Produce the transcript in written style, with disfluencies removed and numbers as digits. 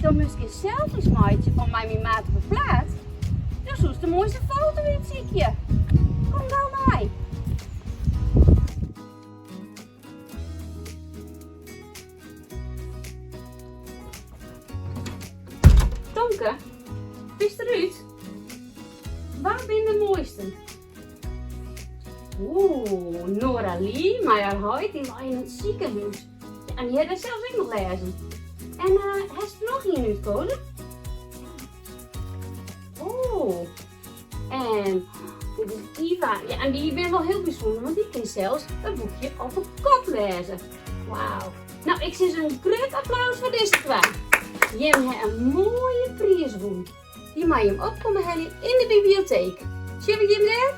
Asto miskien selfies meitsje fan mei myn maat op 'e plaat, dan soest de moaiste foto útsykje. Kom gau mei! Tomke, bist derút? Wa binne de moaisten? Oeh, Nora Lee mei har heit, dy lei yn it sikehûs. Ja, en dy hat it sels ek noch lêzen. En hast der noch ien útkozen? Oeh, en dit is Iva. Ja, en dy bin wol hiel bysûnder, want dy kin sels it boekje op 'e kop lêze. Wauw. No, ik sis in grut applaus foar dizze twa. Jim ha in moaie priis wûn. Dy mei jim opkomme helje yn de biblioteek. Sjogge we jim dêr?